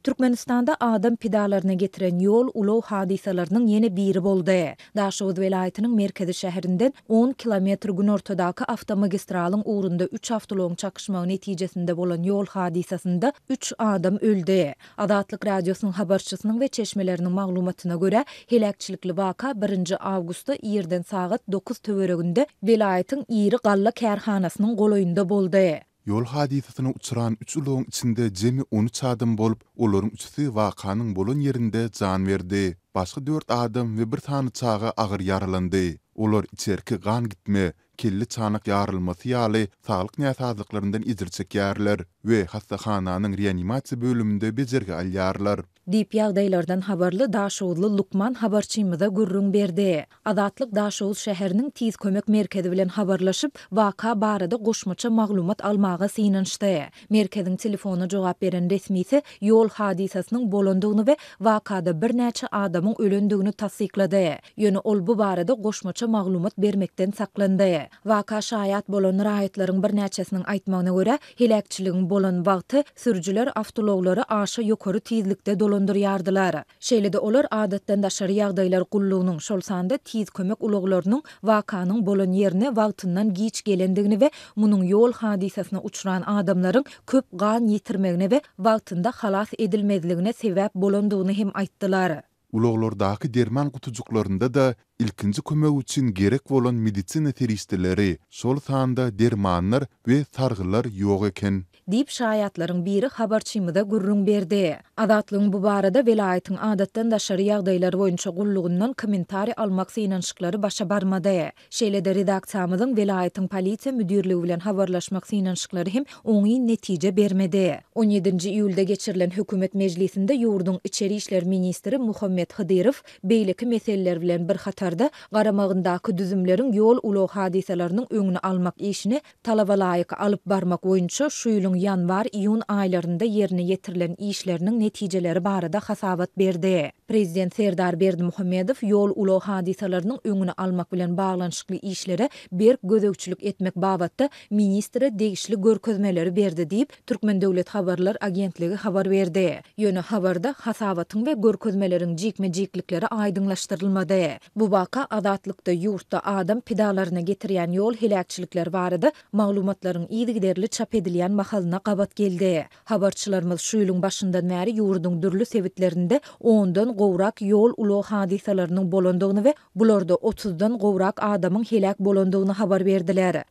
Türkmenistanda adam pidalaryna getiren ýol-ulag hadysalarynyň ýene biri boldy. Daşoguz welaýatynyň merkezi şäherinden on kilometr günortadaky awtomagistralyň ugrunda üç awtoulagyň çakyşmagy netijesinde bolan ýol hadysasynda üç adam öldi. Azatlyk Radiosynyň habarçysynyň we çeşmeleriniň maglumatyna görä, heläkçilikli waka birinji awgustda irden sagat dokuz töwereginde welaýatyň iri galla kärhanasynyň golaýynda boldy. Ýol hadysasyna uçran üç ulagyň içinde jemi 13 adam bolup, olaryň üçüsi wakanyň bolan ýerinde jan berdi. Başga dört adam we bir sany çaga agyr ýaralandy. Olar içerki gan gitme, kelle çanak ýarylmasy ýaly saglyk näsazlyklaryndan ejir çekýärler we hassahananyň reanimasiýa bölüminde bejergi alýarlar. Diýip, ýagdaýlardan habarly daşoguzly lukman habarçymyza gürrüň berdi. Azatlyk Daşoguz şäheriniň Tiz kömek merkezi bilen habarlaşyp, waka barada goşmaça maglumat almaga synanyşdy. Merkeziň telefona jogap beren resmisi ýol hadysasynyň bolandygyny we wakada birnäçe adamyň ölendigini tassyklady. Ýöne ol bu barada goşmaça maglumat bermekden saklandy. Waka şaýat bolan raýatlaryň birnäçesiniň aýtmagyna görä, heläkçiligiň bolan wagty sürüjiler awtoulaglary aşa ýokary tizlikde dolandyrýardylar. Şeýle-de olar Adatdan daşary ýagdaýlar gullugynyň, şol sanda Tiz kömek ulaglarynyň wakanyň bolan ýerine wagtyndan giç gelendigini we munuň ýol hadysasyna uçran adamlaryň köp gan ýitirmegine we wagtynda halas edilmezligine sebäp bolandygyny hem aýtdylar. Ulaglardaky derman gutujyklarynda-da ilkinji kömek üçin gerek bolan medisina serişdeleri, şol sanda dermanlar we sargylar ýok eken. Diýip, şaýatlaryň biri habarçymyza gürrüň berdi. Azatlygyň bu barada welaýatyň adatdan daşary ýagdaýlar boýunça gullugyndan kommentariý almak synanyşyklary başa barmady. Şeýle-de redaksiýamyzyň welaýatyň polisiýa müdirligi bilen habarlaşmak synanyşyklary hem oňyn netije bermedi. On ýedinji iýulda geçirilen hökümet mejlisinde ýurduň içeri işler ministri Muhammet Hydyrow beýleki meseleler bilen bir hatarda, garamagyndaky düzümleriň ýol-ulag hadysalarynyň öňüni almak işini talabalaýyk alyp barmak boýunça şu ýylyň ýanwar-iýun aýlarynda ýerine ýetirilen işleriniň netijeleri barada hasabat berdi. Prezident Serdar Berdimuhamedow ýol-ulag hadysalarynyň öňüni almak bilen baglanyşykly işlere berk gözegçilik etmek babatda ministre degişli görkezmeleri berdi diýip, Türkmen döwlet habarlar agentligi habar berdi. Ýöne habarda hasabatyň we görkezmeleriň jikme-jiklikleri aýdyňlaşdyrylmady. Bu waka Azatlykda ýurtda adam pidalaryna getirýän ýol heläkçilikleri barada maglumatlaryň yzygiderli çap edilýän mahalyna gabat geldi. Habarçylarymyz şu ýylyň başyndan bäri ýurduň dürli sebitlerinde ondan gowrak ýol-ulag hadysalarynyň bolandygyny we bularda otuzdan gowrak adamyň heläk bolandygyny habar berdiler.